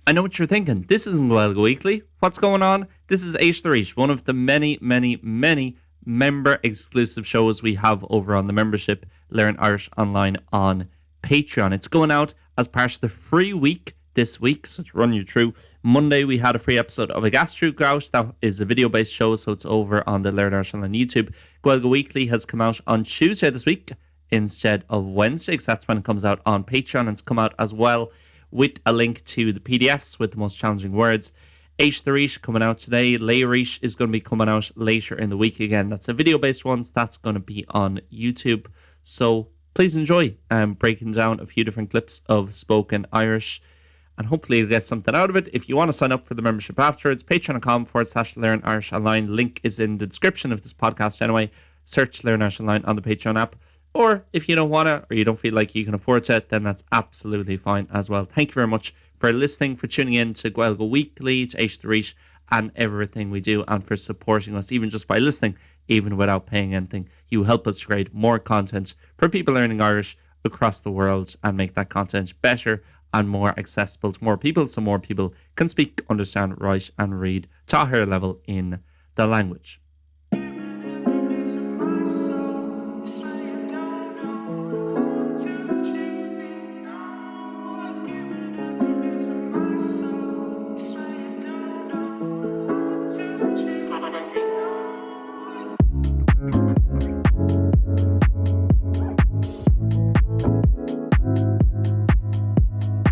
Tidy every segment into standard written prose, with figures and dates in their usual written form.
I know what you're thinking. This isn't Gaeilge Weekly. What's going on? This is Éist Arís, one of the many, many, many member exclusive shows we have over on the membership Learn Irish Online on Patreon. It's going out as part of the free week this week, so to run you through. Monday we had a free episode of a Gastro Grout. That is a video-based show, so it's over on the Learn Irish Online YouTube. Gaeilge Weekly has come out on Tuesday this week instead of Wednesday, because that's when it comes out on Patreon and it's come out as well with a link to the PDFs with the most challenging words. Éist Arís coming out today. Léigh Arís is going to be coming out later in the week again. That's a video-based ones. That's going to be on YouTube. So please enjoy um, breaking down a few different clips of spoken Irish and hopefully you'll get something out of it. If you want to sign up for the membership afterwards, patreon.com forward slash learn Irish online. Link is in the description of this podcast anyway. Search Learn Irish Online on the Patreon app. Or if you don't want to or you don't feel like you can afford it, then that's absolutely fine as well. Thank you very much for listening, for tuning in to Gaeilge Weekly, to Éist Arís and everything we do, and for supporting us, even just by listening, even without paying anything. You help us create more content for people learning Irish across the world and make that content better and more accessible to more people so more people can speak, understand, write and read to a higher level in the language.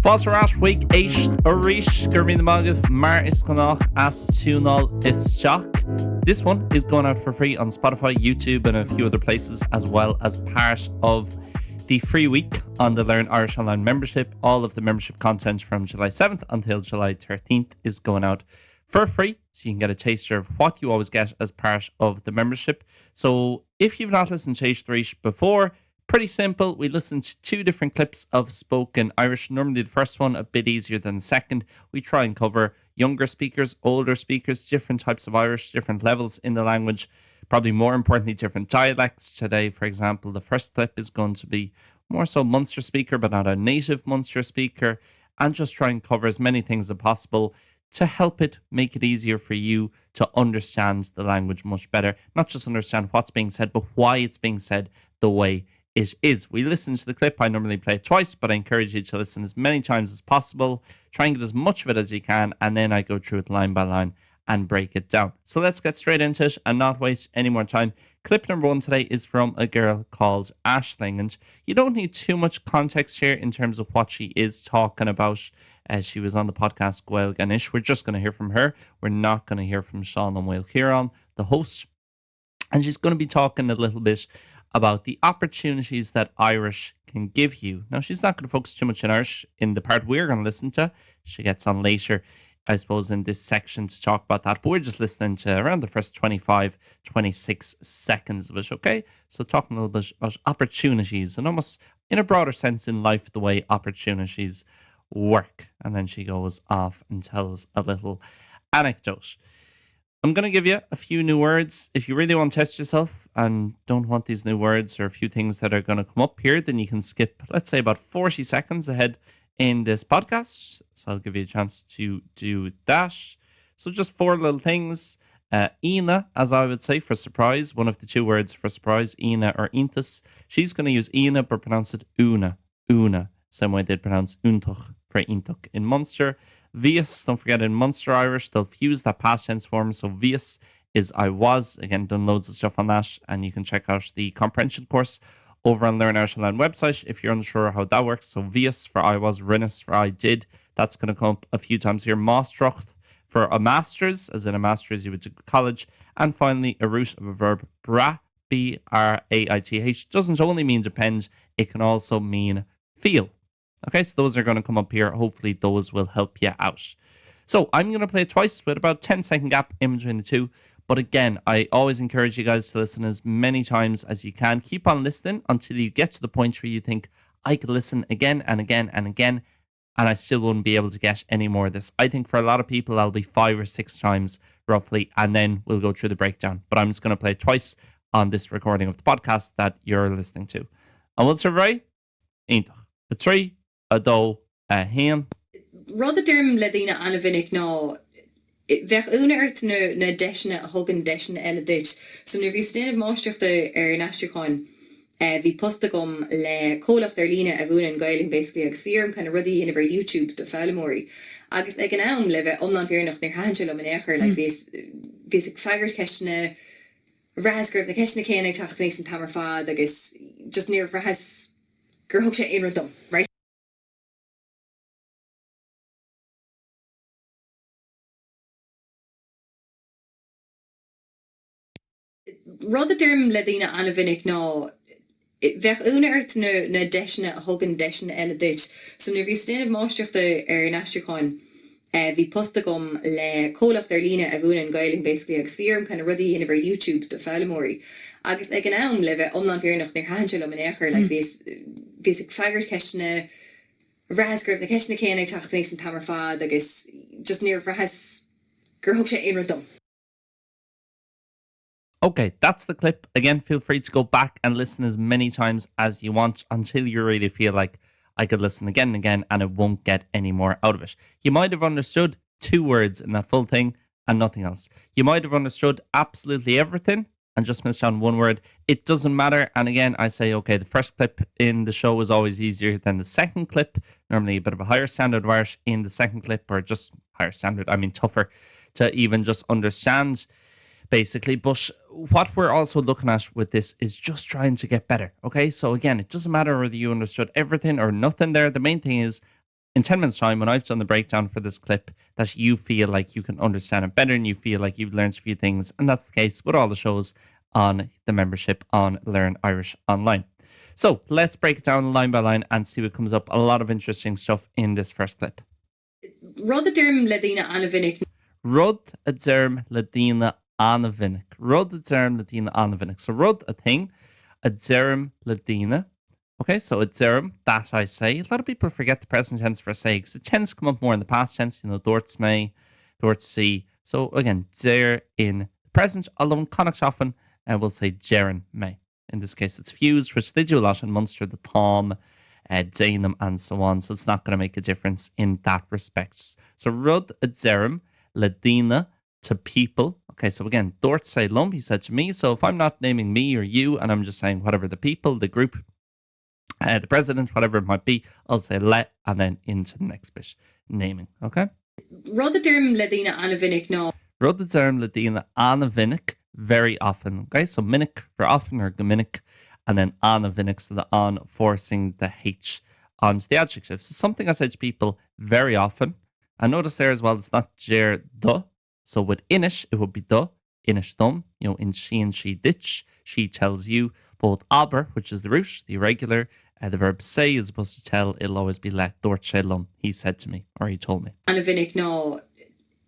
Fáilte ar ais chuig Éist Arís, go raibh míle maith agaibh mar is gnách as tiúnáil isteach. This one is going out for free on Spotify, YouTube and a few other places as well as part of the free week on the Learn Irish Online membership. All of the membership content from July 7th until July 13th is going out for free so you can get a taster of what you always get as part of the membership. So if you've not listened to Éist Arís before, pretty simple. We listened to two different clips of spoken Irish. Normally the first one a bit easier than the second. We try and cover younger speakers, older speakers, different types of Irish, different levels in the language, probably more importantly different dialects. Today, for example, the first clip is going to be more so Munster speaker, but not a native Munster speaker, and just try and cover as many things as possible to help it make it easier for you to understand the language much better. Not just understand what's being said, but why it's being said the way it is. We listen to the clip. I normally play it twice, but I encourage you to listen as many times as possible. Try and get as much of it as you can, and then I go through it line by line and break it down. So let's get straight into it and not waste any more time. Clip number one today is from a girl called Aisling, and you don't need too much context here in terms of what she is talking about. As she was on the podcast Gaeilge Anois. We're just going to hear from her. We're not going to hear from Seán Ó Maolchiaráin, the host. And she's going to be talking a little bit about the opportunities that Irish can give you. Now, she's not going to focus too much on Irish in the part we're going to listen to. She gets on later, I suppose, in this section to talk about that. But we're just listening to around the first 25, 26 seconds of it, okay? So talking a little bit about opportunities and almost in a broader sense in life, the way opportunities work. And then she goes off and tells a little anecdote. I'm going to give you a few new words. If you really want to test yourself and don't want these new words or a few things that are going to come up here, then you can skip, let's say, about 40 seconds ahead in this podcast. So I'll give you a chance to do that. So just four little things. Uh, Ina, as I would say, for surprise, one of the two words for surprise, Ina or Intus. She's going to use Ina, but pronounce it Una, Una, same way they'd pronounce Untuch for Intuch in Munster. Bhíos, don't forget in Munster Irish, they'll fuse that past tense form. So Bhíos is I was. Again, done loads of stuff on that, and you can check out the comprehension course over on Learn Irish Online website if you're unsure how that works. So Bhíos for I was, Rinneas for I did. That's going to come up a few times here. Máistreacht for a master's, as in a master's you would do college. And finally, a root of a verb, brath, B-R-A-I-T-H, doesn't only mean depend, it can also mean feel. Okay, so those are going to come up here. Hopefully those will help you out. So I'm going to play it twice with about 10 second gap in between the two. But again, I always encourage you guys to listen as many times as you can. Keep on listening until you get to the point where you think, I could listen again and again and again, and I still wouldn't be able to get any more of this. I think for a lot of people, that'll be five or six times roughly, and then we'll go through the breakdown. But I'm just going to play twice on this recording of the podcast that you're listening to. An bhfuil sibh réidh? Iontach. 3, 2, 1. Rud a deirim le daoine an-mhinic ná bheadh ionadh ort na na deiseanna a thugann deiseanna eile duit. So nuair a bhíos ag déanamh máistreachta ar an aistriúchán bhí post agam le comhlacht ar líne a mhúineann Gaelainn basically agus bhí orm kind of rudaí a dhéanamh ar YouTube do foghlaimeoirí. Agus ag an am, le bheith iomlán fírinneach, níor thaitin sé liom in aon chor, like bhíos bhíos ag freagairt ceisteanna, bhraitheas go raibh na ceisteanna céanna ag teacht aníos an t-am ar fad agus just níor bhraitheas gur thug sé aon rud dom, right? Rud a deirim le daoine an-mhinic ná bheadh ionadh ort na na deiseanna a thugann deiseanna eile duit. So nuair a bhíos ag déanamh máistreachta ar an aistriúchán bhí post agam le comhlacht ar líne a mhúineann Gaelainn basically agus bhí orm kind of rudaí a dhéanamh ar YouTube do foghlaimeoirí. Agus ag an am, le bheith iomlán fírinneach, níor thaitin sé liom in aon chor, like bhíos bhíos ag freagairt ceisteanna, bhraitheas go raibh na ceisteanna céanna ag teacht aníos an t-am ar fad agus just níor bhraitheas gur thug sé aon rud dom. Okay, that's the clip. Again, feel free to go back and listen as many times as you want until you really feel like I could listen again and again and it won't get any more out of it. You might have understood two words in that full thing and nothing else. You might have understood absolutely everything and just missed on one word. It doesn't matter. And again, I say, okay, the first clip in the show is always easier than the second clip. Normally a bit of a higher standard of Irish in the second clip or just higher standard, I mean tougher to even just understand basically. But what we're also looking at with this is just trying to get better. Okay, so again, it doesn't matter whether you understood everything or nothing there. The main thing is in 10 minutes time when I've done the breakdown for this clip that you feel like you can understand it better and you feel like you've learned a few things and that's the case with all the shows on the membership on Learn Irish Online. So let's break it down line by line and see what comes up. A lot of interesting stuff in this first clip. Rud a deirim le daoine an-mhinic. Rud a deirim le daoine an-mhinic. Rud a deirim le daoine an-mhinic. So rud, a thing, a deirim le daoine. Okay, so a deirim, that I say. A lot of people forget the present tense for say because it tends to come up more in the past tense, you know, dúirt mé, dúirt sí. So again, deir in the present, although in Connacht often uh, we'll say deireann mé. In this case, it's fused, which they do a lot in Munster, the táim, uh, déanaim and so on. So it's not going to make a difference in that respect. So rud a deirim le daoine to people. Okay, so again, dúirt sé liom, he said to me. So if I'm not naming me or you and I'm just saying whatever the people, the group, uh, the president, whatever it might be, I'll say le and then into the next bit, naming, okay? Rud a deirim le daoine an-mhinic ná. Rud a deirim le daoine an-mhinic, very often, okay? So minic for often or go minic, and then an-mhinic, so the an forcing the H onto the adjective. So something I say to people very often, and notice there as well, it's not deir do, so with inis, it would be do, inis dom, you know, insíonn sí duit, she tells you, but with abair, which is the root, the irregular, uh, the verb say is supposed to tell, it'll always be le, dúirt sé liom, he said to me, or he told me. An-mhinic ná,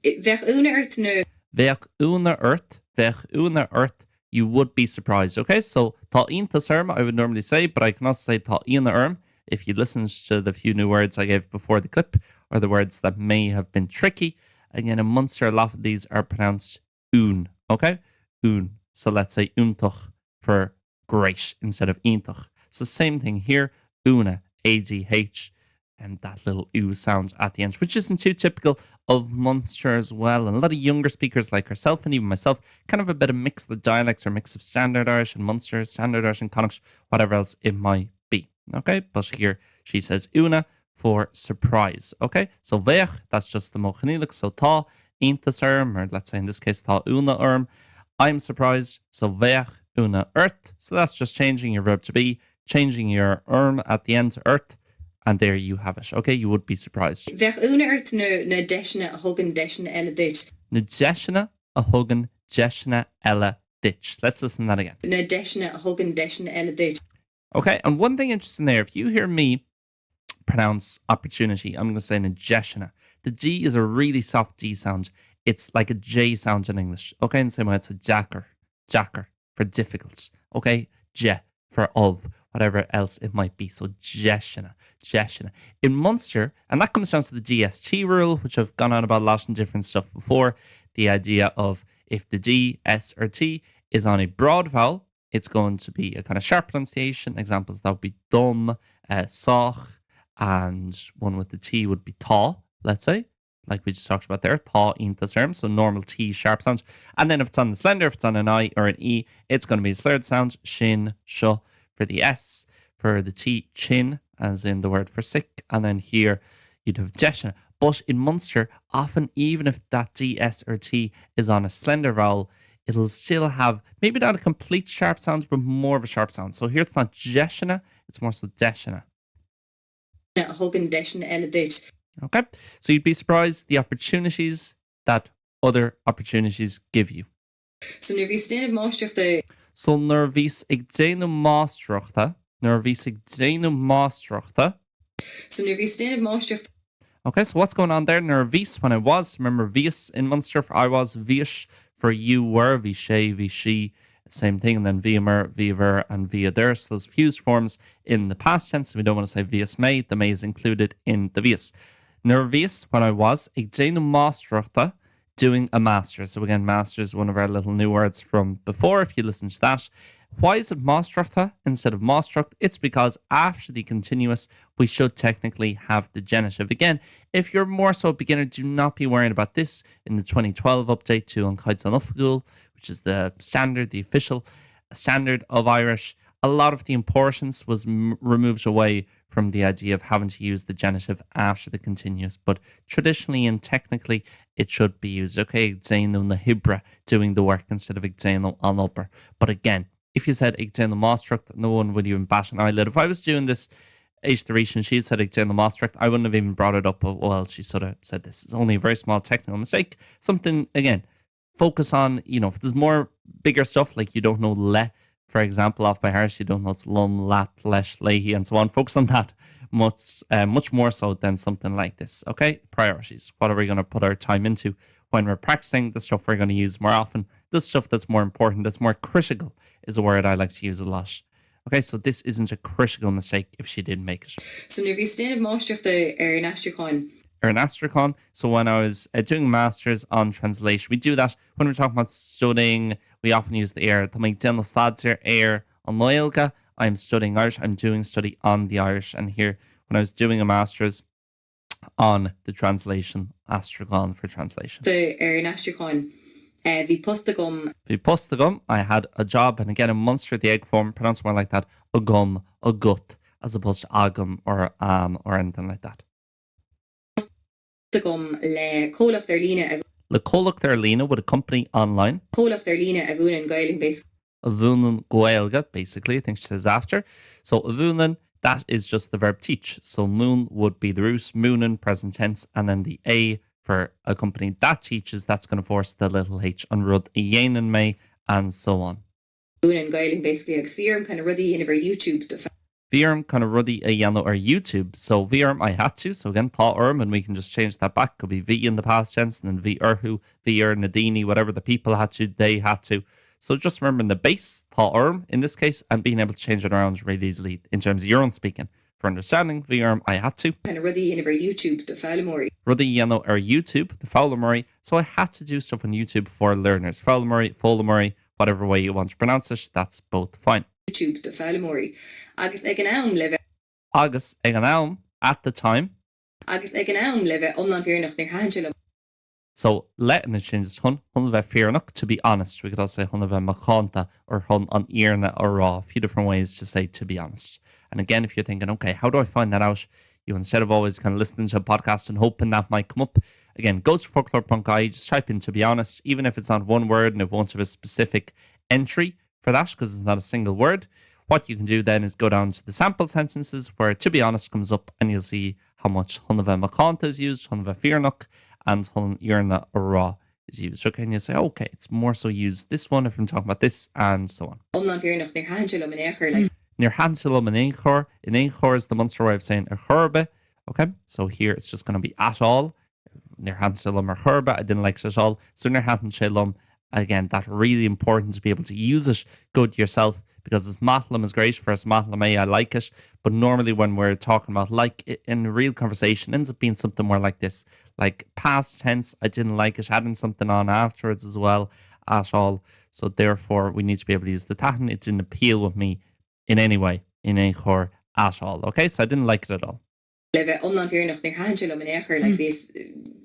bheadh ionadh ort na. Bheadh ionadh ort, bheadh ionadh ort, you would be surprised. Okay, so tá iontas orm, I would normally say, but I can also say tá ionadh orm if you listened to the few new words I gave before the clip, or the words that may have been tricky. Again, in Munster, a lot of these are pronounced un, okay? Un. So let's say iontach for great instead of iontach. So same thing here, ionadh, A-D-H, and that little oo sound at the end, which isn't too typical of Munster as well. And a lot of younger speakers like herself and even myself, kind of a bit of mix of the dialects or mix of standard Irish and Munster, standard Irish and Connacht, whatever else it might be. Okay, but here she says ionadh for surprise. Okay, so bheadh, that's just the modh coinníollach, so tá iontas orm, or let's say in this case tá ionadh orm. I'm surprised, so bheadh ionadh ort. So that's just changing your verb to be, changing your orm at the end to ort, and there you have it. Okay, you would be surprised. Bheadh ionadh ort na na deiseanna a thugann deiseanna eile duit. Na deiseanna a thugann deiseanna eile duit. Let's listen to that again. Na deiseanna a thugann deiseanna eile duit. Okay, and one thing interesting there, if you hear me pronounce opportunity, I'm going to say na deiseanna. The D is a really soft D sound. It's like a J sound in English. Okay, in the same way it's a deacair, deacair for difficult. Okay, de for of, whatever else it might be. So deiseanna, deiseanna. In Munster, and that comes down to the DST rule, which I've gone on about lots and different stuff before, the idea of if the D, S, or T is on a broad vowel, it's going to be a kind of sharp pronunciation. Examples that would be dom, uh, sách, and one with the T would be tá. Let's say, like we just talked about there, tá iontas orm, so normal T sharp sound. And then if it's on the slender, if it's on an I or an E, it's going to be a slurred sound, sin, seo for the S, for the T, chin, as in the word for sick, and then here you'd have deiseanna. But in Munster, often even if that D, S or T is on a slender vowel, it'll still have maybe not a complete sharp sound, but more of a sharp sound. So here it's not deiseanna, it's more so deiseanna. a thugann deiseanna eile duit. Okay, so you'd be surprised the opportunities that other opportunities give you. So nuair a bhíos ag déanamh máistreachta. So nuair a bhíos ag déanamh máistreachta, nuair a bhíos ag déanamh máistreachta. So nuair a bhíos ag déanamh máistreachta. Okay, so what's going on there? Nuair a bhíos, when I was, remember bhíos in Munster for I was, bhís for you were, bhí sé, bhí sí, same thing, and then bhíomar, bhíobhair and bhíodar. So those fused forms in the past tense, so we don't want to say bhíos mé, the mé is included in the bhíos. Nuair a bhíos, when I was, ag déanamh máistreachta, doing a master's. So again, master's is one of our little new words from before, if you listen to that. Why is it máistreachta instead of máistreacht? It's because after the continuous, we should technically have the genitive. Again, if you're more so a beginner, do not be worrying about this in the 2012 update to An Caighdeán Oifigiúil, which is the standard, the official standard of Irish. A lot of the importance was removed away from the idea of having to use the genitive after the continuous, but traditionally and technically it should be used. Okay, ag déanamh na hoibre, doing the work instead of ag déanamh an obair. But again, if you said ag déanamh máistreacht, no one would even bat an eyelid. If I was doing this éist arís and she said ag déanamh máistreacht, I wouldn't have even brought it up. But, well, she sort of said this is only a very small technical mistake. Something, again, focus on, you know, if there's more bigger stuff, like you don't know le, for example, off by heart, you don't know it's liom, leat, leis, léi, and so on. Focus on that much, uh, much more so than something like this. Okay, priorities. What are we going to put our time into when we're practicing? The stuff we're going to use more often, the stuff that's more important, that's more critical, is a word I like to use a lot. Okay, so this isn't a critical mistake if she did make it. So nuair a bhíos ag déanamh máistreachta ar an aistriúchán. Ar an aistriúchán, so when I was uh, doing masters on translation, we do that when we're talking about studying, we often use the ar. Tá mé ag déanamh staidéir ar an nGaeilge, I'm studying Irish, I'm doing study on the Irish, and here when I was doing a masters on the translation, aistriúchán for translation. ar an aistriúchán, bhí post agam. Bhí post agam, I had a job, and again in Munster the ag form pronounced more like that, agam, agat, as opposed to agam or am or anything like that. Post agam le comhlacht ar líne a. Le comhlacht ar líne with a company online. Comhlacht ar líne a mhúineann Gaeilge basically. A mhúineann Gaeilge basically, I think she says after. So a mhúineann, that is just the verb teach. So múin would be the root, múineann, present tense, and then the a for a company that teaches, that's going to force the little h an rud a dhéanann mé, and so on. Mhúineann Gaeilge basically agus bhí orm kind of rudaí a dhéanamh ar YouTube do. Bhí orm kind of rudaí a dhéanamh ar YouTube. So bhí orm, I had to, so again tá orm and we can just change that back, could be bhí in the past tense and then bhí orthu, bhí ar na daoine, whatever the people had to, they had to. So just remembering the base, tá orm in this case, and being able to change it around really easily in terms of your own speaking. For understanding, bhí orm, I had to. Kind of rudaí a dhéanamh ar YouTube do foghlaimeoirí. Rudaí a dhéanamh ar YouTube do foghlaimeoirí, so I had to do stuff on YouTube for learners. Foghlaimeoirí, foghlaimeoirí, whatever way you want to pronounce it, that's both fine. YouTube do foghlaimeoirí. Agus ag an am, le bheith. Agus ag an am, at the time. Agus ag an am, le bheith iomlán fírinneach, níor thaitin sé liom. So, le and it changes chun, chun a bheith fírinneach, to be honest, we could also say chun a bheith macánta or chun an fhírinne a rá, a few different ways to say to be honest. And again, if you're thinking, okay, how do I find that out? You instead of always kind of listening to a podcast and hoping that might come up, again, go to folklore.ie, just type in to be honest, even if it's not one word and it won't have a specific entry for that because it's not a single word. What you can do then is go down to the sample sentences where to be honest comes up and you'll see how much chun a bheith macánta is used, chun a bheith fírinneach and chun an fhírinne a rá is used. Okay, and you say, okay, it's more so used this one if I'm talking about this and so on. Iomlán fírinneach, níor thaitin sé liom in aon chor, like. Níor thaitin sé liom in aon chor, in aon chor is the Munster way of saying ar chor ar bith, okay? So here it's just going to be at all. Níor thaitin sé liom ar chor ar bith, I didn't like it at all. So níor thaitin sé liom again, that really important to be able to use it good yourself because is maith liom is great for is maith liom é, I like it. But normally when we're talking about like in real conversation, ends up being something more like this, like past tense, I didn't like it, adding something on afterwards as well at all. So therefore we need to be able to use the thaitin. It didn't appeal with me in any way, in aon chor at all. Okay, so I didn't like it at all. Le bheith iomlán fírinneach, níor thaitin sé liom in aon chor, like bhíos,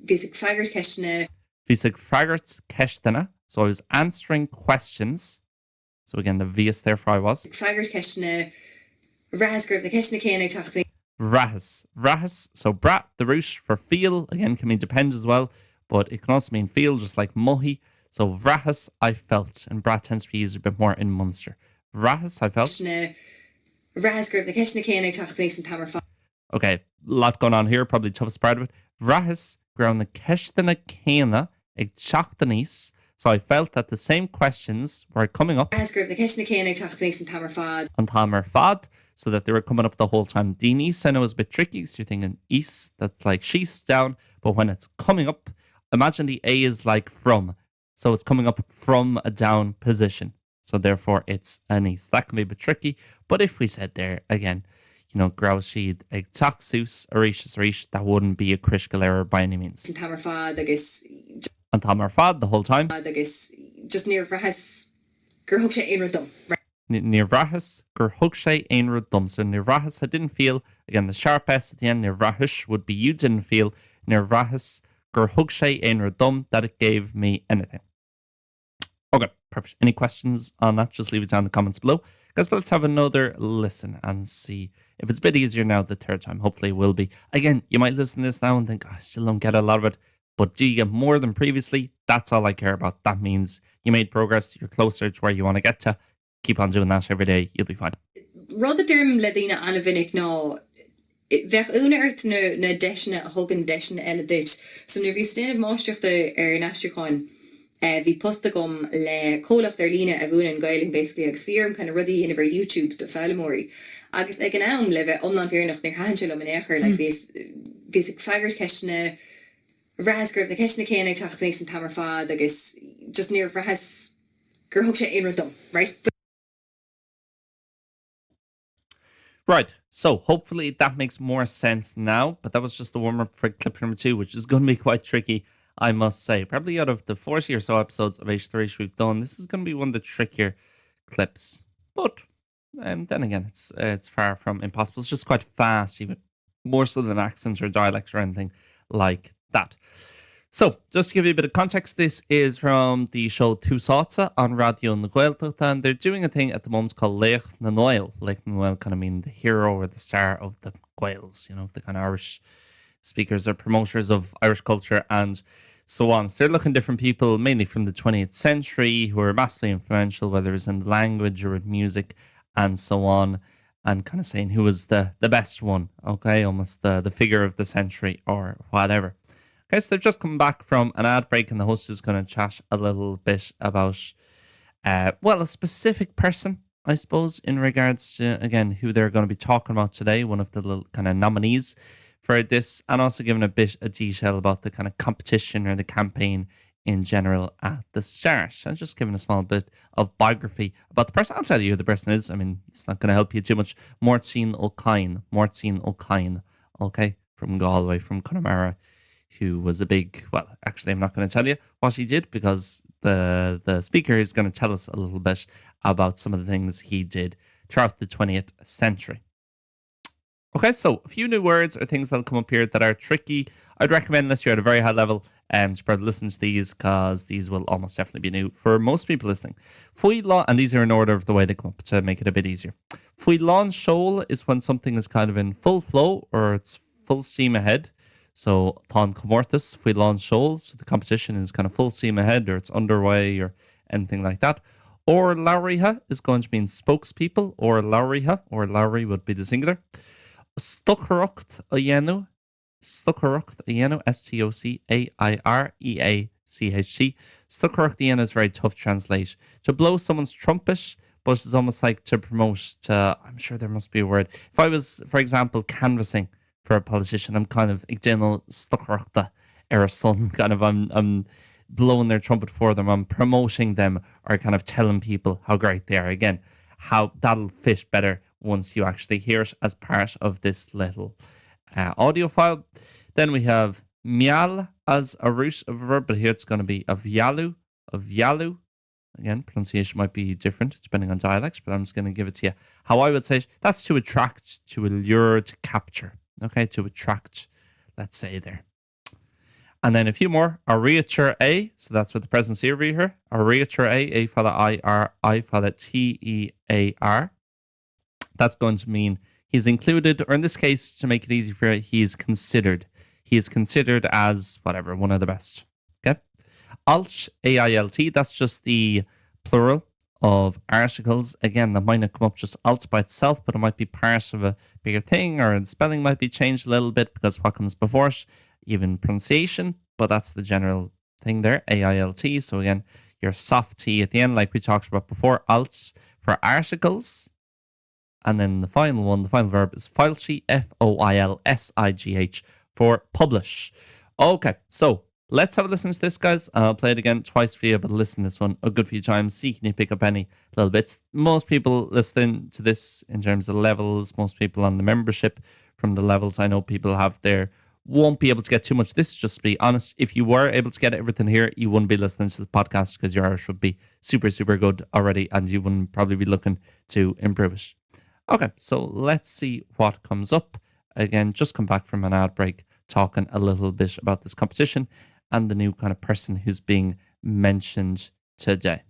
bhíos ag freagairt ceisteanna. Bhíos ag freagairt ceisteanna, so I was answering questions, so again the bhíos there for I was. Ag freagairt ceisteanna, bhraitheas go raibh na ceisteanna céanna ag teacht aníos. Bhraitheas, bhraitheas, so brath, the root for feel, again can mean depend as well, but it can also mean feel just like mothaigh, so bhraitheas, I felt, and brath tends to be used a bit more in Munster. Bhraitheas, I felt. Ceisteanna, Bhraitheas go raibh na ceisteanna céanna ag teacht aníos an t-am ar fad. Ok, lot going on here, probably toughest part of it. Bhraitheas go raibh na ceisteanna céanna ag teacht aníos, so I felt that the same questions were coming up. Bhraitheas go raibh na ceisteanna céanna ag teacht aníos an t-am ar fad. An t-am ar fad, so that they were coming up the whole time. The aníos I know is a bit tricky because you're thinking east, that's like síos, down, but when it's coming up, imagine the A is like from, so it's coming up from a down position. So therefore it's aníos. That can be a bit tricky, but if we said there again, you know, go raibh siad ag teacht suas arís is arís, that wouldn't be a critical error by any means. An t-am ar fad agus. An t-am ar fad, the whole time. Agus just níor bhraitheas gur thug sé aon rud dom. Níor bhraitheas gur thug sé aon rud dom. So níor bhraitheas, I didn't feel, again the sharp S at the end, níor bhraitheas would be you didn't feel, níor bhraitheas gur thug sé aon rud dom, that it gave me anything. Ok, perfect. Any questions on that, just leave it down in the comments below. Guys, but let's have another listen and see if it's a bit easier now the third time. Hopefully it will be. Again, you might listen to this now and think, oh, I still don't get a lot of it. But do you get more than previously? That's all I care about. That means you made progress, you're closer to where you want to get to. Keep on doing that every day, you'll be fine. Rud a deirim le daoine an-mhinic ná, bheadh ionadh ort na na deiseanna a thugann deiseanna eile duit. So nuair a bhíos ag déanamh máistreachta ar an aistriúchán, bhí post agam le comhlacht ar líne a mhúineann Gaelainn basically agus bhí orm kind of rudaí a dhéanamh ar YouTube do foghlaimeoirí. Agus ag an am, le bheith iomlán fírinneach, níor thaitin sé liom in aon chor, like bhíos bhíos ag freagairt ceisteanna, bhraitheas go raibh na ceisteanna céanna ag teacht aníos an t-am ar fad agus just níor bhraitheas gur thug sé aon rud dom, right? Right, so hopefully that makes more sense now, but that was just the warm-up for clip number 2, which is going to be quite tricky, I must say. Probably out of the 40 or so episodes of Éist Arís we've done, this is going to be one of the trickier clips. But um, then again, it's, uh, it's far from impossible. It's just quite fast, even more so than accents or dialects or anything like that. So, just to give you a bit of context, this is from the show Tús Áite on Raidió na Gaeltachta, and they're doing a thing at the moment called Laoch na nGael. Laoch na nGael kind of mean the hero or the star of the Gaels, you know, the kind of Irish speakers or promoters of Irish culture and so on. So they're looking different people, mainly from the 20th century, who are massively influential, whether it's in the language or in music and so on, and kind of saying who was the, the best one, okay, almost the, the figure of the century or whatever. Okay, so they've just come back from an ad break and the host is going to chat a little bit about, uh, well, a specific person, I suppose, in regards to, again, who they're going to be talking about today, one of the little kind of nominees for this, and also giving a bit of detail about the kind of competition or the campaign in general at the start. I'm just giving a small bit of biography about the person. I'll tell you who the person is. I mean, it's not going to help you too much. Máirtín Ó Cadhain, Máirtín Ó Cadhain, okay, from Galway, from Connemara, who was a big, well, actually, I'm not going to tell you what he did because the, the speaker is going to tell us a little bit about some of the things he did throughout the 20th century. Okay, so a few new words or things that'll come up here that are tricky. I'd recommend unless you're at a very high level um, to probably listen to these because these will almost definitely be new for most people listening. Faoi lán, and these are in order of the way they come up to make it a bit easier. Faoi lán seoil is when something is kind of in full flow or it's full steam ahead. So tá an comórtas faoi lán seoil, so the competition is kind of full steam ahead or it's underway or anything like that. Urlabhraithe is going to mean spokespeople, urlabhraithe, urlabhraí would be the singular. Stocaireacht a dhéanamh, stocaireacht a dhéanamh, S-T-O-C-A-I-R-E-A-C-H-T. Stocaireacht a dhéanamh is very tough to translate. To blow someone's trumpet, but it's almost like to promote, to, I'm sure there must be a word. If I was, for example, canvassing for a politician, I'm kind of ag déanamh stocaireachta ar a son, kind of I'm, I'm blowing their trumpet for them, I'm promoting them or kind of telling people how great they are. Again, how that'll fit better once you actually hear it as part of this little uh, audio file. Then we have meall as a root of a verb, but here it's going to be a mhealladh, a mhealladh. Again, pronunciation might be different depending on dialects, but I'm just going to give it to you how I would say it. That's to attract, to allure, to capture. Okay, to attract, let's say there. And then a few more. Áirítear é, so that's what the present here. Áirítear é, A fada I R I fada T E A R. That's going to mean he's included, or in this case, to make it easy for you, he is considered. He is considered as whatever, one of the best. Okay. Alt, A I L T, that's just the plural of articles. Again, that might not come up just alt by itself, but it might be part of a bigger thing, or the spelling might be changed a little bit because what comes before it, even pronunciation, but that's the general thing there, A-I-L-T. So again, your soft T at the end, like we talked about before, alts for articles. And then the final one, the final verb is foilsigh, F-O-I-L-S-I-G-H for publish. Okay, so let's have a listen to this, guys. I'll play it again twice for you, but listen to this one a good few times. See can you pick up any little bits. Most people listening to this in terms of levels, most people on the membership from the levels I know people have there won't be able to get too much. This just to be honest, if you were able to get everything here, you wouldn't be listening to this podcast because your Irish would be super, super good already and you wouldn't probably be looking to improve it. Okay, so let's see what comes up. Again, just come back from an ad break talking a little bit about this competition and the new kind of person who's being mentioned today.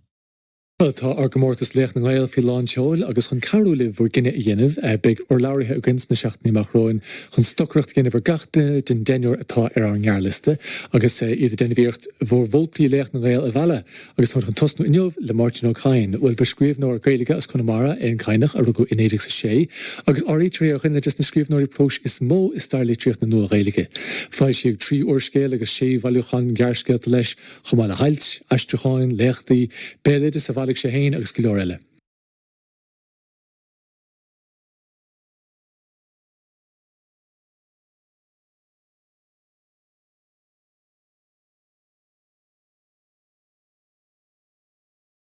Tá ár gcomórtas Laoch na nGael faoi lán tseoil agus chun cabhrú libh bhur gcinneadh a dhéanamh, beidh urlabhraithe againn sna seachtainí amach romhainn chun stocaireacht a dhéanamh ar gach duine den deichniúr atá ar ár ngearrliosta agus iad ag déanamh iarracht bhur vótaí Laoch na nGael a mhealladh. Agus táimid chun tosnú inniu le Máirtín Ó Cadhain. Bhuel, ba scríbhneoir Gaeilge as Conamara é an Cadhnach a rugadh i 1906 agus áirítear é ar dhuine des na scríbhneoirí próis is mó i stair litríocht na Nua-Ghaeilge. Foilsíodh 3 úrscéal agus sé bhailiúchán gearrscéalta leis, chomh maith le hailt, aistriúcháin, léachtaí, béaloideas a bhailigh sé féin agus go leor eile.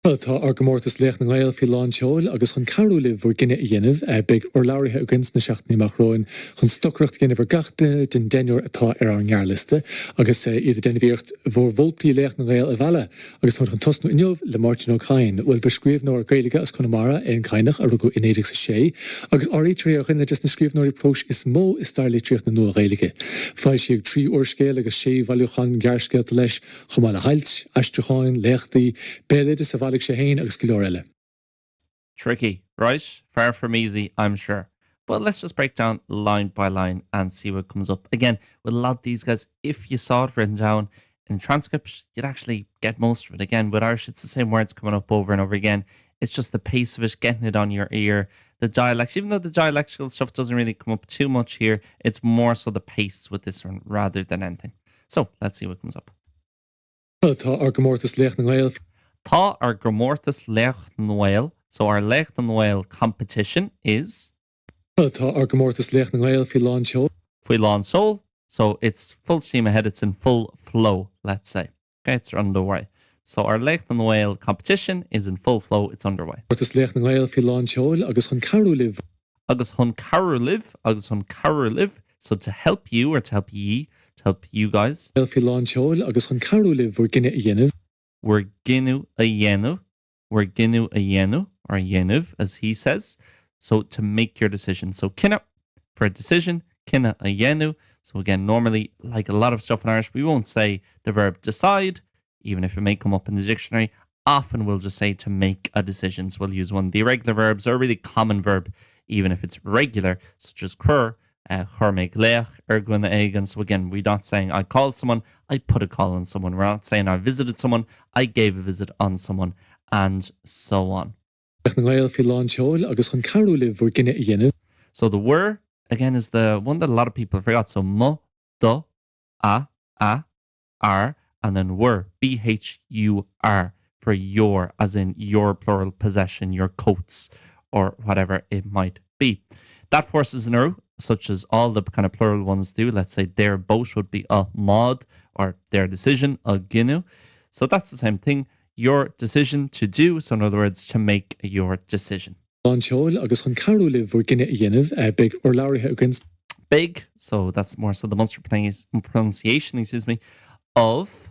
Tá ár gcomórtas Laoch na nGael faoi lán tseoil agus chun cabhrú libh bhur gcinneadh a dhéanamh, beidh urlabhraithe againn sna seachtainí amach romhainn chun stocaireacht a dhéanamh ar gach duine den deichniúr atá ar ár ngearrliosta agus iad ag déanamh iarracht bhur vótaí Laoch na nGael a mhealladh. Agus táimid chun tosnú inniu le Máirtín Ó Cadhain. Bhuel, ba scríbhneoir Gaeilge as Conamara é an Cadhnach a rugadh i 1906 agus áirítear é ar dhuine des na scríbhneoirí próis is mó i stair litríocht na Nua-Ghaeilge. Foilsíodh 3 úrscéal agus sé bhailiúchán gearrscéalta leis, chomh maith le hailt, aistriúcháin, léachtaí, béaloideas a bhailigh sé féin agus go leor eile. Tricky, right? Far from easy, I'm sure. But let's just break down line by line and see what comes up. Again, with a lot of these guys, if you saw it written down in transcript, you'd actually get most of it. Again, with Irish, it's the same words coming up over and over again. It's just the pace of it, getting it on your ear, the dialects, even though the dialectical stuff doesn't really come up too much here, it's more so the pace with this one rather than anything. So let's see what comes up. Tá ár gcomórtas Laoch na nGael. Tá ár gcomórtas Laoch na nGael, so our Laoch na nGael competition is. Tá ár gcomórtas Laoch na nGael faoi lán seoil. Faoi lán seoil, so it's full steam ahead, it's in full flow, let's say. Okay, it's underway. So our Laoch na nGael competition is in full flow, it's underway. Comórtas Laoch na nGael faoi lán seoil agus chun cabhrú libh. Agus chun cabhrú libh, agus chun cabhrú libh, so to help you or to help ye, to help you guys. Gael faoi lán tseoil agus chun cabhrú libh bhur gcinneadh a dhéanamh. Bhur gcinneadh a dhéanamh, bhur gcinneadh a dhéanamh, or a dhéanamh as he says, so to make your decision. So cinneadh for a decision, cinneadh a dhéanamh. So again, normally, like a lot of stuff in Irish, we won't say the verb decide, even if it may come up in the dictionary. Often we'll just say to make a decision. So we'll use one of the irregular verbs or a really common verb, even if it's regular, such as cur, uh, chuir mé glaoch ar dhuine éigin. So again, we're not saying I called someone, I put a call on someone. We're not saying I visited someone, I gave a visit on someone, and so on. Laoch na nGael faoi lán tseoil agus chun cabhrú libh bhur gcinneadh a dhéanamh. So the bhur, again, is the one that a lot of people forgot. So mo, do, a, a, ár, and then bhur, B-H-U-R, for your, as in your plural possession, your coats, or whatever it might be. That forces an urú, such as all the kind of plural ones do. Let's say their boat would be a mbád, or their decision, a gcinneadh. So that's the same thing. Your decision to do, so in other words, to make your decision. Lán tseoil agus chun cabhrú libh bhur gcinneadh a dhéanamh, beidh urlabhraithe againn. Beidh, so that's more so the Munster pronunciation, excuse me, of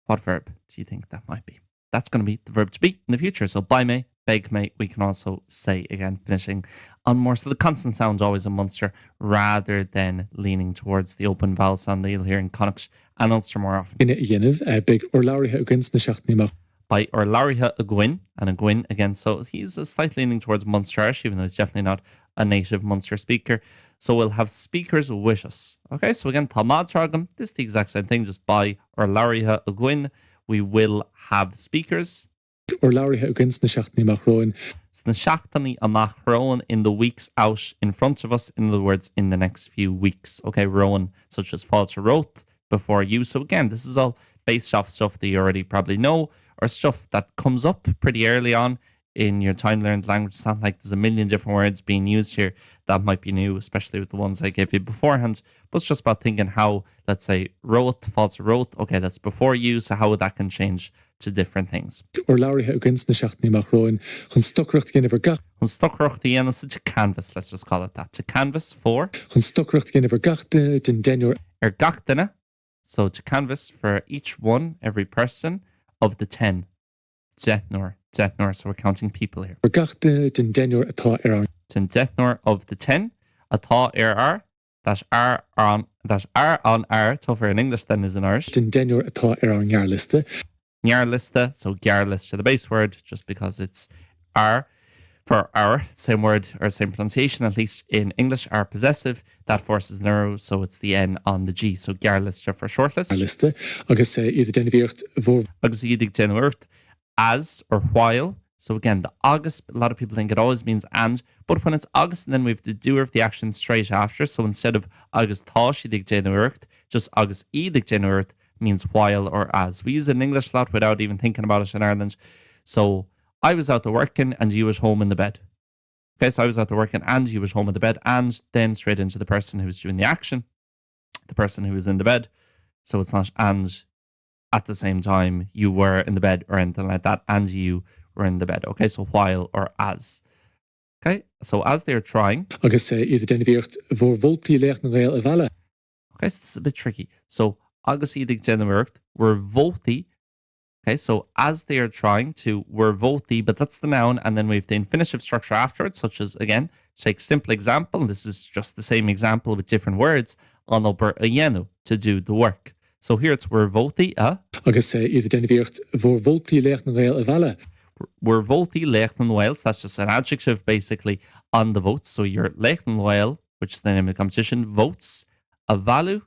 what verb do you think that might be? That's going to be the verb to be in the future. So beidh mé, Beidh mé, we can also say again finishing on more so the consonant sound always in Munster rather than leaning towards the open vowel sound that you'll hear in Connacht and Ulster more often. cinneadh a dhéanamh. Beidh urlabhraithe againn sna seachtainí amach. Beidh urlabhraithe againn and againn again so he's a slight leaning towards Munster-Irish even though he's definitely not a native Munster speaker. So we'll have speakers with us. Okay, so again tá madra agam, this is the exact same thing just beidh urlabhraithe againn we will have speakers. Urlabhraithe againn sna seachtainí amach romhainn. Sna seachtainí amach romhainn in the weeks out in front of us, in other words in the next few weeks. Ok, romhainn such as fáilte romhat, before you. So again, this is all based off stuff that you already probably know or stuff that comes up pretty early on in your time learned language. It's not like there's a million different words being used here that might be new, especially with the ones I gave you beforehand. But it's just about thinking how, let's say, romhat, fáilte romhat, okay, that's before you, so how that can change to different things. Urlabhraithe againn sna seachtainí amach romhainn chun stocaireacht a dhéanamh ar gach. Chun stocaireacht a dhéanamh so to canvass, let's just call it that, to canvass for. Chun stocaireacht a dhéanamh ar gach duine den deichniúr. Ar gach duine, so to canvass for each one, every person, of the ten, deichniúr, deichniúr, so we're counting people here. Ar gach duine den deichniúr atá ar ár. Den deichniúr of the ten atá ar ár that are on that are on our tougher in English than is in Irish. Den deichniúr atá ar ár ngearrliosta. Ngearrliosta, so gearrliosta the base word just because it's our for our same word or same pronunciation at least in English our possessive that forces an urú so it's the N on the G so gearrliosta for shortlist. Liosta agus iad ag déanamh iarracht bhur. Agus iad ag déanamh iarracht as or while so again the agus a lot of people think it always means and but when it's agus and then we have the doer of the action straight after so instead of agus tá siad ag déanamh iarracht just agus iad ag déanamh iarracht means while or as. We use it in English a lot without even thinking about it in Ireland. So I was out there working and you was home in the bed. Okay, so I was out there working and you was home in the bed and then straight into the person who was doing the action, the person who was in the bed. So it's not and at the same time you were in the bed or anything like that and you were in the bed. Okay, so while or as. Okay, so as they're trying. Agus iad ag déanamh iarracht bhur vótaí Laoch na nGael a mhealladh. Okay, so this is a bit tricky. So agus iad ag déanamh iarracht bhur vótaí Okay, so as they are trying to bhur vótaí, but that's the noun, and then we have the infinitive structure afterwards, such as again, take simple example, and this is just the same example with different words, an obair a dhéanamh, to do the work. So here it's bhur vótaí a. Agus iad ag déanamh iarracht bhur vótaí Laoch na nGael a mhealladh. Bhur vótaí Laoch na nGael, so that's just an adjective basically on the votes. So your Laoch na nGael, which is the name of the competition, votes a mhealladh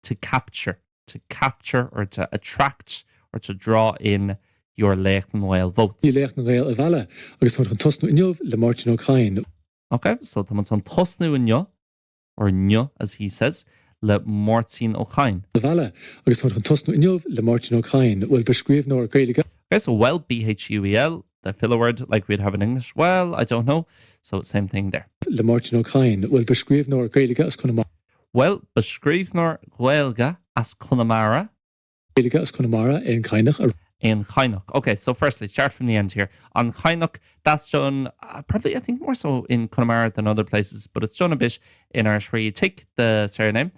to capture, to capture or to attract or to draw in your Laoch na nGael votes. Laoch na nGael a mhealladh agus táimid chun tosnú inniu le Máirtín Ó Cadhain. Ok, so táimid chun tosnú inniu or inniu as he says, le Máirtín Ó Cadhain. A mhealladh agus táimid chun tosnú inniu le Máirtín Ó Cadhain. Bhuel, ba scríbhneoir Gaeilge. Ok, so bhuel, B-H-U-E-L, the filler word like we'd have in English, well, I don't know, so same thing there. Le Máirtín Ó Cadhain. Bhuel, ba scríbhneoir Gaeilge as Conamara. Bhuel, ba scríbhneoir Gaeilge as Conamara. Gaeilge as Conamara é an Cadhnach a. É an Cadhnach. Ok, so firstly, start from the end here. An Cadhnach, that's done uh, probably I think more so in Conamara than other places, but it's done a bit in Irish where you take the surname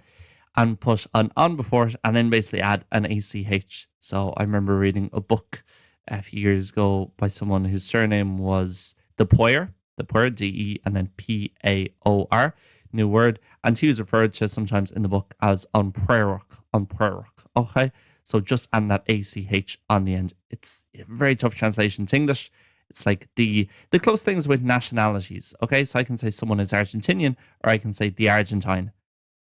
and put an on before it and then basically add an ACH. So I remember reading a book a few years ago by someone whose surname was De Paor, De Paor, D-E and then P-A-O-R, new word, and he was referred to sometimes in the book as an Paorach, an Paorach, okay? So just add that A-C-H on the end. It's a very tough translation to English. It's like the the close things with nationalities, okay? So I can say someone is Argentinian or I can say the Argentine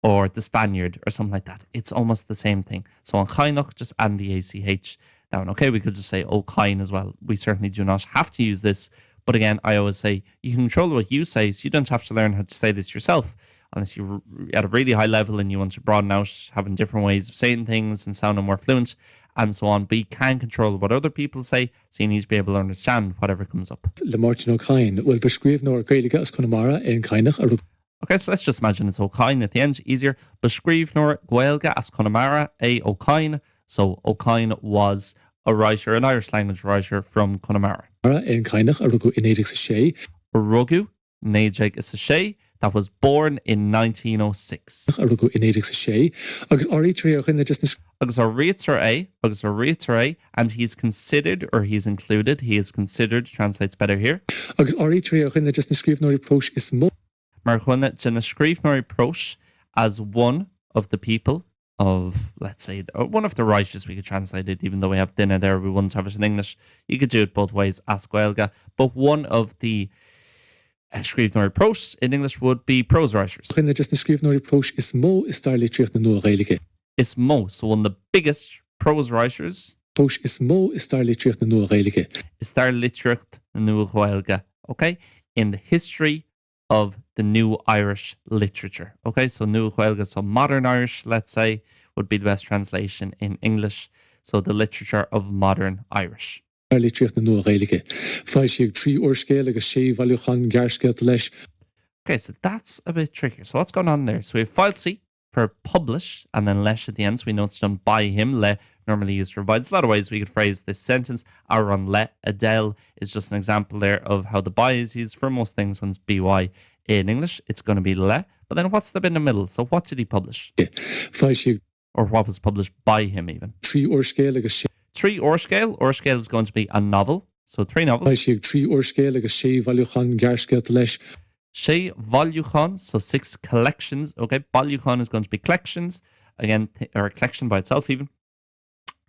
or the Spaniard or something like that. It's almost the same thing. So an Cadhnach, just add the ACH down. Okay, we could just say Ó Cadhain as well. We certainly do not have to use this. But again, I always say you can control what you say, so you don't have to learn how to say this yourself unless you're at a really high level and you want to broaden out having different ways of saying things and sounding more fluent and so on. But you can control what other people say, so you need to be able to understand whatever comes up. Le Máirtín Ó Cadhain, bhuel ba scríbhneoir Gaeilge as Conamara é an Cadhnach a rug. Ok, so let's just imagine it's Ó Cadhain at the end, easier. Ba scríbhneoir Gaeilge as Conamara é Ó Cadhain, so Ó Cadhain was a writer, an Irish language writer from Conamara. é an Cadhnach a rugadh i 1906. A rugadh 1906. That was born in 1906. A rugadh i 1906, agus áirítear é ar dhuine des na. Agus áirítear é, agus áirítear é, and he is considered or he is included, he is considered translates better here. Agus áirítear é ar dhuine des na scríbhneoirí próis is mó. Mar dhuine de na scríbhneoirí próis, as one of the people of, let's say, one of the writers we could translate it, even though we have duine there, we wouldn't have it in English. You could do it both ways, as Gaeilge, but one of the scríbhneoirí próis in English would be prose writers. Dhuine des na scríbhneoirí próis is mó i stair litríocht na Nua-Ghaeilge. Is mó, so one of the biggest prose writers. Próis is mó i stair litríocht na Nua-Ghaeilge. I stair litríocht na Nua-Ghaeilge, ok? In the history of the new Irish literature. Ok, so Nua-Ghaeilge, so modern Irish, let's say, would be the best translation in English, so the literature of modern Irish. Litríocht na Nua-Ghaeilge. Foilsíodh 3 úrscéal agus 6 bhailiúchán gearrscéalta leis. Ok, so that's a bit trickier. So what's going on there? So we have foilsíodh for publish and then leis at the end, so we know it's done by him, le normally used for by. There's a lot of ways we could phrase this sentence. Amhrán le Adele is just an example there of how the by is used for most things when it's by in English. It's going to be le. But then what's the bit in the middle? So what did he publish? Foilsíodh. Or what was published by him even? 3 úrscéal agus 6. 3 úrscéal, úrscéal is going to be a novel, so 3 novels. Foilsíodh 3 úrscéal agus 6 bhailiúchán gearrscéalta leis. 6 bhailiúchán, so 6 collections, ok, bailiúchán is going to be collections, again, or a collection by itself even.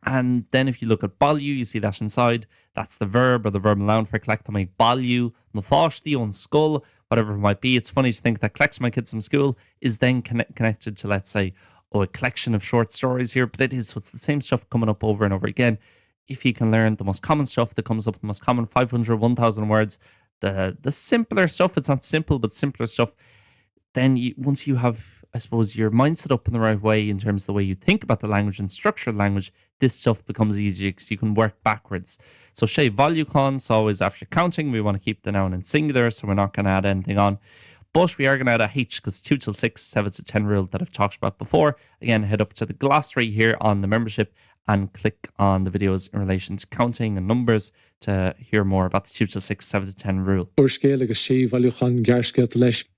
And then if you look at bailiú, you see that inside, that's the verb or the verb noun for collect, tá mé ag bailiú mo pháistí ón scoil, whatever it might be. It's funny to think that collects my kids from school is then connected to, let's say, oh, a collection of short stories here, but it is, so it's the same stuff coming up over and over again. If you can learn the most common stuff that comes up, the most common 500, 1000 words, the, the simpler stuff, it's not simple, but simpler stuff, then you, once you have, I suppose, your mindset up in the right way in terms of the way you think about the language and structure language, this stuff becomes easier because you can work backwards. So sé bhailiúchán, so always after counting, we want to keep the noun in singular, so we're not going to add anything on. But we are going to add a H because 2 till 6, 7 to 10 rule that I've talked about before. Again, head up to the glossary here on the membership and click on the videos in relation to counting and numbers to hear more about the 2 to 6, 7 to 10 rule. Úrscéal agus sé bhailiúchán gearrscéalta leis.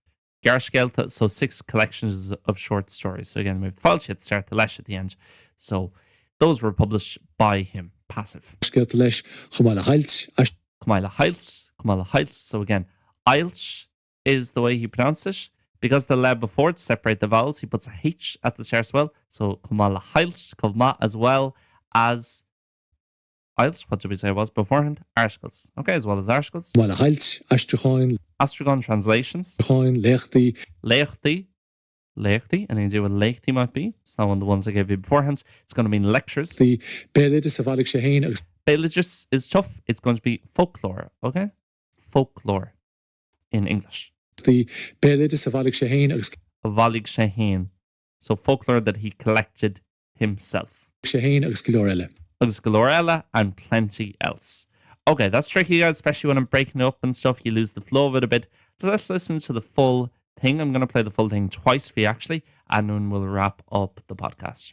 Gearrscéalta, so 6 collections of short stories. So again, we've foilsíodh at the start, the leis at the end. So those were published by him, passive. Scéalta leis, chomh maith le hailt, Chomh maith le hailt, chomh maith le hailt, so again, ailt is the way he pronounced it. Because the le before to separate the vowels, he puts a H at the start as well. So chomh maith le hailt, chomh maith as well as ailt, what did we say it was beforehand? Articles. Okay, as well as articles. Chomh maith le hailt, aistriúcháin. Aistriúcháin, translations. Aistriúcháin, léachtaí. Léachtaí, léachtaí, any idea what léachtaí might be? It's not one of the ones I gave you beforehand. It's going to mean lectures. Béaloideas a bhailigh sé féin agus. Béaloideas is tough, it's going to be folklore, okay? Folklore in English. Béaloideas a bhailigh sé féin agus. A bhailigh sé féin, so folklore that he collected himself. sé féin agus go leor eile. Agus go leor eile and plenty else. Ok, that's tricky guys, especially when I'm breaking up and stuff, you lose the flow of it a bit. Let's listen to the full thing. I'm going to play the full thing twice for you actually, and then we'll wrap up the podcast.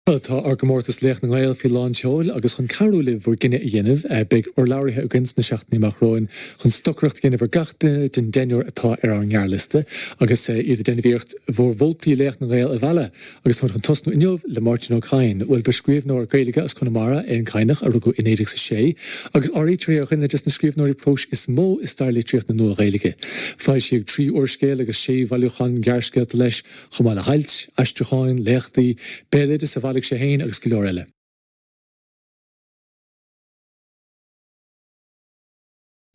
Tá ár gcomórtas Laoch na nGael faoi lán tseoil agus chun cabhrú libh bhur gcinneadh a dhéanamh, beidh urlabhraithe againn sna seachtainí amach romhainn chun stocaireacht a dhéanamh ar gach duine den deichniúr atá ar ár ngearrliosta agus iad ag déanamh iarracht bhur vótaí Laoch na nGael a mhealladh. Agus táimid chun tosnú inniu le Máirtín Ó Cadhain. Bhuel, ba scríbhneoir Gaeilge as Conamara é an Cadhnach, a rugadh i 1906, agus áirítear é ar dhuine des na scríbhneoirí próis is mó i stair litríocht na Nua-Ghaeilge. Foilsíodh 3 úrscéal agus 6 bhailiúchán gearrscéalta leis, chomh maith le hailt, aistriúcháin, léachtaí, béaloideas a bhailigh sé féin agus go leor eile.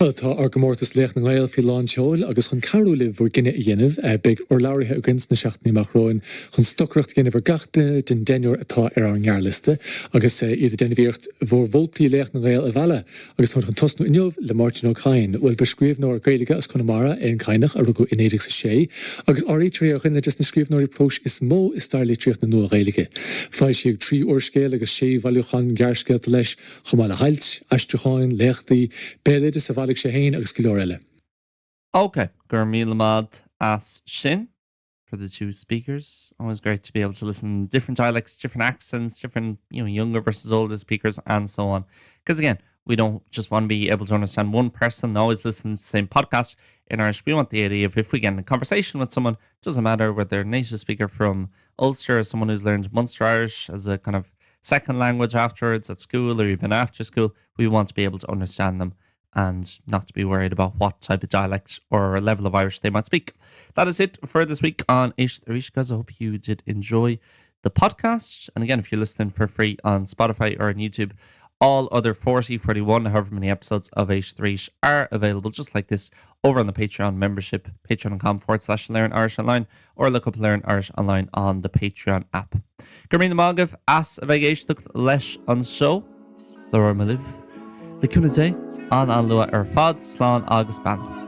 Tá ár gcomórtas Laoch na nGael faoi lán tseoil agus chun cabhrú libh bhur gcinneadh a dhéanamh, beidh urlabhraithe againn sna seachtainí amach romhainn chun stocaireacht a dhéanamh ar gach duine den deichniúr atá ar ár ngearrliosta agus iad ag déanamh iarracht bhur vótaí Laoch na nGael a mhealladh. Agus táimid chun tosnú inniu le Máirtín Ó Cadhain. Bhuel, ba scríbhneoir Gaeilge as Conamara é an Cadhnach, a rugadh i 1906, agus áirítear é ar dhuine des na scríbhneoirí próis is mó i stair litríocht na Nua-Ghaeilge. Foilsíodh 3 úrscéal agus 6 bhailiúchán gearrscéalta leis, chomh maith le hailt, aistriúcháin, léachtaí, béaloideas a bhailigh sé féin agus go leor eile. Ok, go raibh míle maith as sin for the two speakers. Always great to be able to listen different dialects, different accents, different you know, younger versus older speakers and so on. Because again, We don't just want to be able to understand one person and always listen to the same podcast in Irish. We want the idea of if we get in a conversation with someone, doesn't matter whether they're a native speaker from Ulster or someone who's learned Munster Irish as a kind of second language afterwards at school or even after school, we want to be able to understand them and not to be worried about what type of dialect or level of Irish they might speak. That is it for this week on Éist Arís guys. I hope you did enjoy the podcast. And again, if you're listening for free on Spotify or on YouTube, all other 40, 41, however many episodes of Éist Arís are available just like this over on the Patreon membership, patreon.com forward slash learn Irish online or look up Learn Irish Online on the Patreon app. Go raibh míle maith agaibh as a bheith ag éisteacht leis an seó. Labhróidh mé libh le cúnamh Dé an-an-luath ar fad, slán agus beannacht.